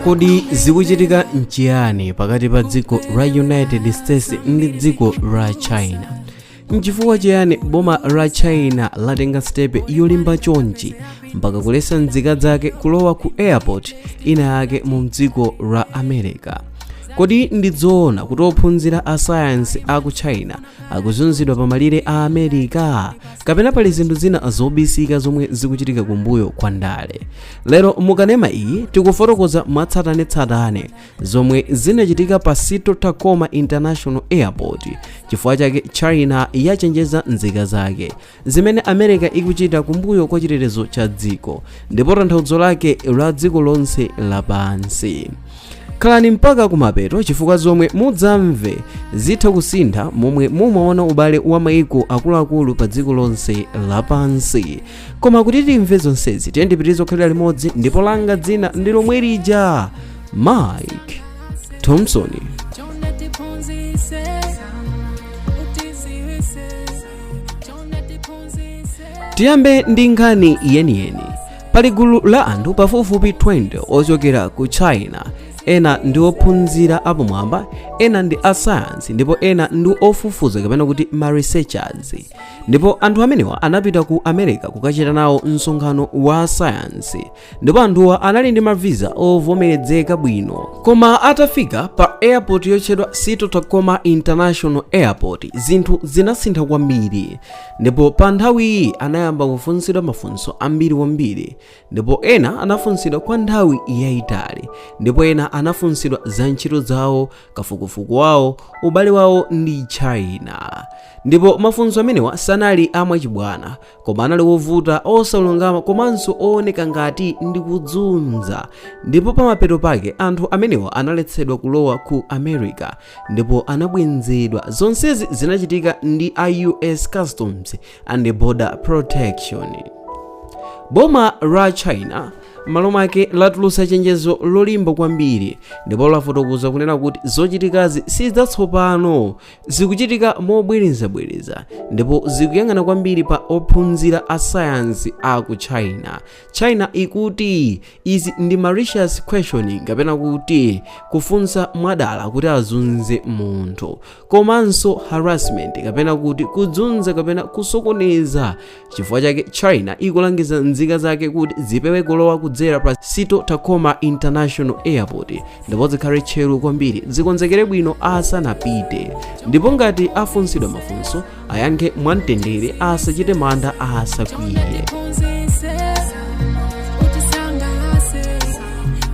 Kodi zikuchitika nchiyani pakati pa dziko la United States ndi dziko la China? Nchifukwa chiyani boma la China latenga step yolimba chonchi mpaka kuletsa nzika zake kulowa ku airport ina yake mu dziko la America? Kodi ndidzoona kuti ophunzira a sayansi a ku China akuzunzidwa pamalire a America, kapena pali zinthu zina zobisika zomwe zikuchitika kumbuyo kwa ndale? Lero mukanema iyi tikufotokoza mwatsatanetsatane zomwe zinachitika pa Seattle Tacoma International Airport, chifukwa chake China yachenjeza nzika zake, zimene America ikuchita kumbuyo kwa chitetezo cha dziko, ndipo tanthauzo lake la dziko lonse lapansi. Khalani mpaka kumapeto, chifukwa zomwe mudzamve zitha kusintha momwe mumaona ubale wa maiko akuluakulu pa dziko lonse lapansi. Koma kuti timve zonsezi, tiye ndipitirize kukhalira limodzi, ndipo langa dzina ndi lomwe lija, Mike Thompson. Chonde tiphunzitse, utidziwitse, chonde tiphunzitse. Tiyambe ndi nkhani yeniyeni. Pali gulu la anthu pafupifupi 20 ochokera ku China. Ena ndi ophunzira apamwamba, ena ndi asayansi, ndipo ena ndi ofufuza kapena kuti ma researchers. Ndipo anthu amenewa anapita ku America kukachita nawo msonkhano wa sayansi, ndipo anthuwa anali ndi mavisa ovomerezeka bwino. Koma atafika pa airport yotchedwa Seattle Tacoma International Airport, zinthu zinasintha kwambiri. Ndipo pa nthawi iyi anayamba kufunsidwa mafunso ambiri kwambiri, ndipo ena anafunsidwa kwa nthawi yayitali, ndipo ena anafunsidwa za ntchito zawo, kafukufuku wawo, ubale wawo ndi China. Ndipo mafunso amenewa sanali amwachibwana, koma anali wovuta, osalungama komanso ooneka ngati ndi kudzunza. Ndipo pamapeto pake anthu amenewa analetsedwa kulowa ku America ndipo anabwenzedwa. Zonsezi zinachitika ndi a US Customs and Border Protection. Boma la China m'malo mwake latulutsa chenjezo lolimba kwambiri, ndipo lafotokoza kunena kuti zochitikazi sizatsopano, zikuchitika mobwerezabwereza ndipo zikuyang'ana kwambiri pa ophunzira a sayansi a ku China. China ikuti izi ndi malicious questioning, kapena kuti kufunsa mwadala kuti azunze munthu, komanso harassment, kapena kuti kudzunza kapena kusokoneza. Chifukwa chake China ikulangiza nzika zake kuti zipewe kulowa kudzera pa Seattle Tacoma International Airport, ndipo zikhale tcheru kwambiri, zikonzekere bwino asanapite, ndipo ngati afunsidwa mafunso ayankhe mwamtendere, asachite mantha, asakwiye. Tiphunzitse, utisangalatse,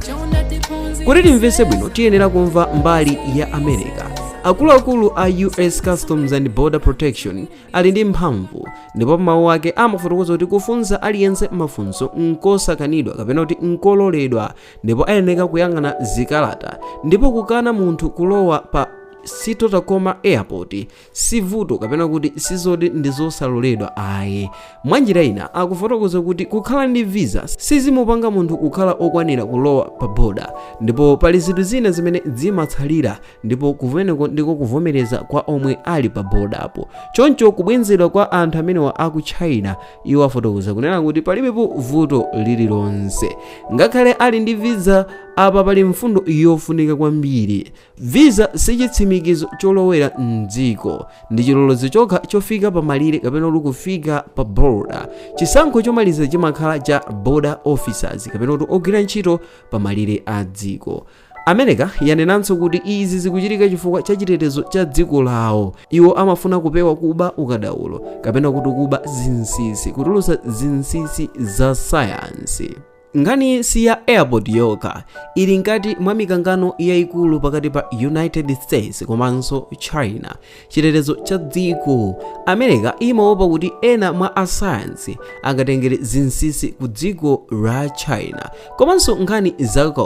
chonde tiphunzitse. Kuti timvetse bwino, tiyenera kumva mbali ya America. Akuluakulu a US Customs and Border Protection ali ndi mphamvu, ndipo mawu ake amafotokoza kuti kufunsa aliyense mafunso nkosakanidwa kapena kuti nkololedwa, ndipo ayenera kuyang'ana zikalata, ndipo kukana munthu kulowa pa Seattle Tacoma Airport si vuto kapena kuti sizoti ndi zosaloledwa ayi. Mwanjira ina akufotokoza kuti kukhala ndi visa sizimupanga munthu kukhala okwanira kulowa pa boda, ndipo pali zinthu zina zimene zimatsalira, ndipo kumeneko ndiko kuvomereza kwa omwe ali pa bodapo. Choncho kubwenzedwa kwa anthu amenewa aku China, iwo afotokoza kunena kuti palibepo vuto lililonse ngakhale ali ndi visa. Apa pali mfundo yofunika kwambiri: visa sichitsimikizo cholowera mdziko, ndi chilolezo chokha chofika pamalire kapena kuti kufika pa border. Chisankho chomaliza chimakhala cha border officers, kapena kuti ogwira ntchito pamalire a dziko. America yanenanso kuti izi zikuchitika chifukwa cha chitetezo cha dziko lawo. Iwo amafuna kupewa kuba ukadaulo kapena kuti kuba zinsinsi, kutulutsa zinsinsi za sayansi. Nkhani si ya airport yokha, ili nkati mwa mikangano yayikulu pakati pa United States komanso China. Chitetezo cha dziko: America imaopa kuti ena mwa asayansi angatengere zinsinsi ku dziko la China, komanso nkhani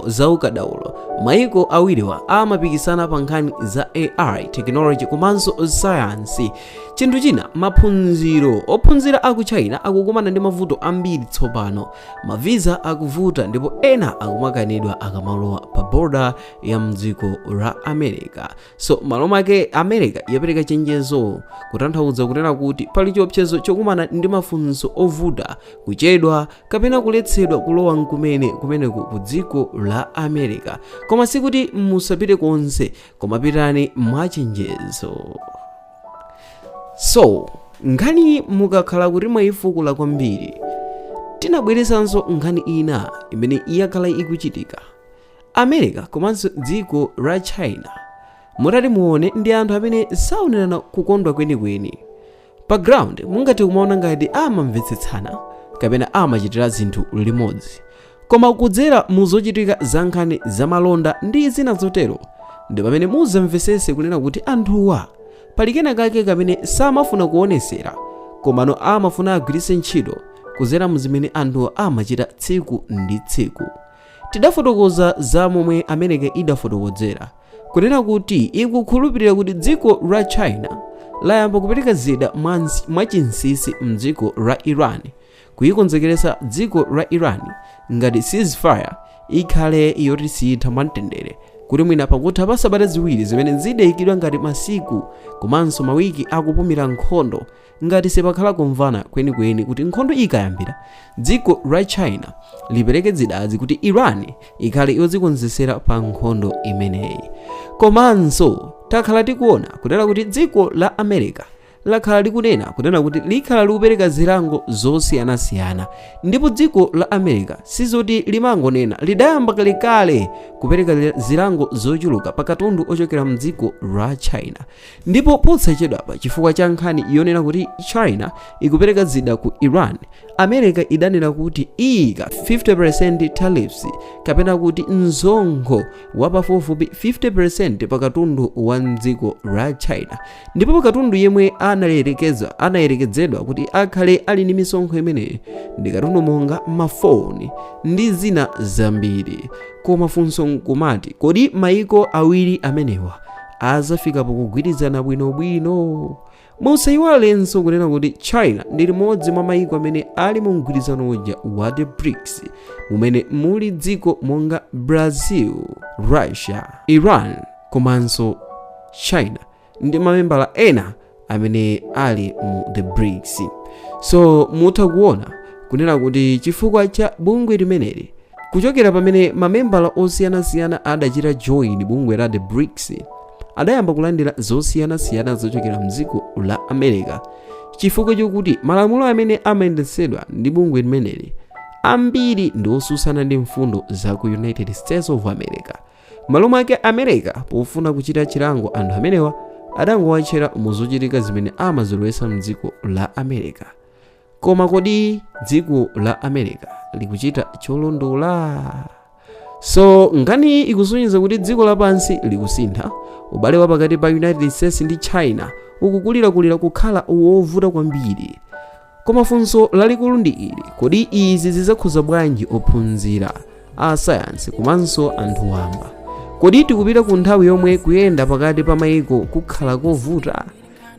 za ukadaulo. Maiko awiriwa amapikisana pa nkhani za AI, technology komanso sayansi. Chinthu china, maphunziro. Ophunzira aku China akukumana ndi mavuto ambiri tsopano. Mavisa akuletsedwa, akuvuta ndipo ena akumakanidwa akamalowa pa border ya mdziko la America. So malo mwake America yapereka chenjezo, kutanthauza kunena kuti pali chiopsezo chokumana ndi mafunso ovuta, kuchedwa kapena kuletsedwa kulowa nkumene kumeneku ku dziko la America. Koma sikuti musapite konse, koma pitani mwachenjezo. So nkhani mukakhala kuti mwayifukula kwambiri, tinabweresanso nkhani ina imene yakhala ikuchitika. America komanso dziko la China, mutati muone, ndi anthu amene saonerana kukondwa kwenikweni. Pa ground mungati kumaona ngati amamvetsetsana kapena amachitira zinthu limodzi, koma kudzera mu zochitika za nkhani zamalonda ndi zina zotero ndi pamene muzamvesese kunena kuti anthuwa pali kena kake kamene samafuna kuonesera, komano amafuna agwiritse ntchito kudzera mu zimene anthuwa amachita tsiku ndi tsiku. Tidafotokoza za momwe America idafotokozera kunena kuti ikukhulupirira kuti dziko la China layamba kupereka zida mwachinsinsi mdziko la Iran, kuyikonzekeresa dziko la Iran ngati ceasefire ikhale yoti siyitha mwamtendere, kuti mwina pakutha pa sabata 2 zimene zidayikidwa ngati masiku komanso mawiki akupumira nkhondo, ngati sipakhala kumvana kwenikweni kuti nkhondo ikayambira dziko la China lipereke zidazi kuti Iran ikhale yodzikonzesera pa nkhondo imeneyi. Komanso takhala tikuona kunena kuti dziko la America lakhala likunena kunena kuti likhala likupereka zilango zosiyanasiyana, ndipo dziko la America sizoti limangonena, lidayamba kalekale kupereka zilango zochuluka pa katundu ochokera mdziko la China. Ndipo posachedwapa, chifukwa cha nkhani yonena kuti China ikupereka zida ku Iran, America idanena kuti iyika 50% tariffs, kapena kuti msonkho wa pafupifupi 50% pa katundu wa mdziko la China. Ndipo pa katundu yemwe anayerekezedwa kuti akhale ali ndi misonkho imeneyi ndi katundu monga mafoni ndi zina zambiri. Koma funso nkumati, kodi maiko awiri amenewa azafika pokugwirizana bwinobwino? Musayiwalenso kunena kuti China ndi limodzi mwa maiko amene ali mu mgwirizano uja wa the BRICS, mumene muli dziko monga Brazil, Russia, Iran komanso China ndi mamembala ena amene ali mu the BRICS. So mutha kuona kunena kuti chifukwa cha bungwe limeneli, kuchokera pamene mamembala osiyanasiyana adachita join bungwe la the BRICS, adayamba kulandira zosiyanasiyana zochokera mdziko la America, chifukwa chokuti malamulo amene amayendetsedwa ndi bungwe limeneli ambiri ndi osusana ndi mfundo za ku United States of America. Malo mwake America pofuna kuchita chilango anthu amenewa, adangowatchera mu zochitika zimene amazilowetsa mdziko la America. Koma kodi dziko la America likuchita cholondola? So nkhani ikusonyeza kuti dziko lapansi likusintha. Ubale wa pakati pa United States ndi China ukukulirakulira kukhala wovuta kwambiri. Koma funso lalikulu ndi ili: kodi izi zidzakhuza bwanji ophunzira a sayansi komanso anthu wamba? Kodi tikupita ku nthawi yomwe kuyenda pakati pa mayiko kukhala kovuta?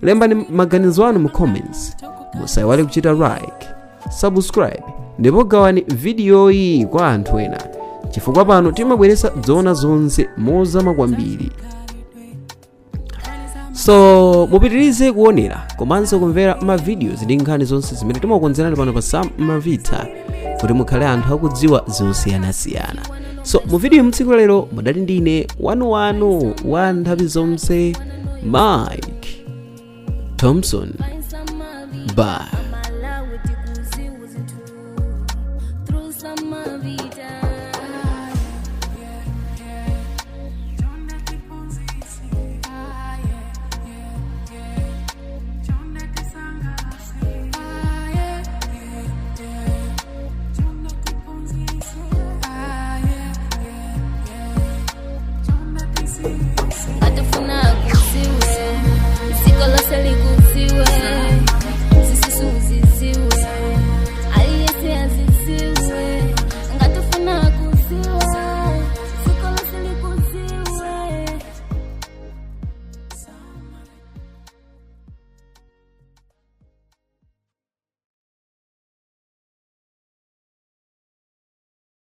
Lembani maganizo anu mu comments. Musayiwale kuchita like, subscribe ndipo gawani vidiyoyi kwa anthu ena, chifukwa pano timabweretsa zoona zonse mozama kwambiri. So mupitirize kuonera komanso kumvera ma videos ndi nkhani zonse zimene timakukonzerani pano pa Sam Mavita, kuti mukhale anthu akudziwa zosiyanasiyana. So mu video mtsiku lero mudali ndine wanuwanu wa nthawi zonse, Mike Thompson. Bye.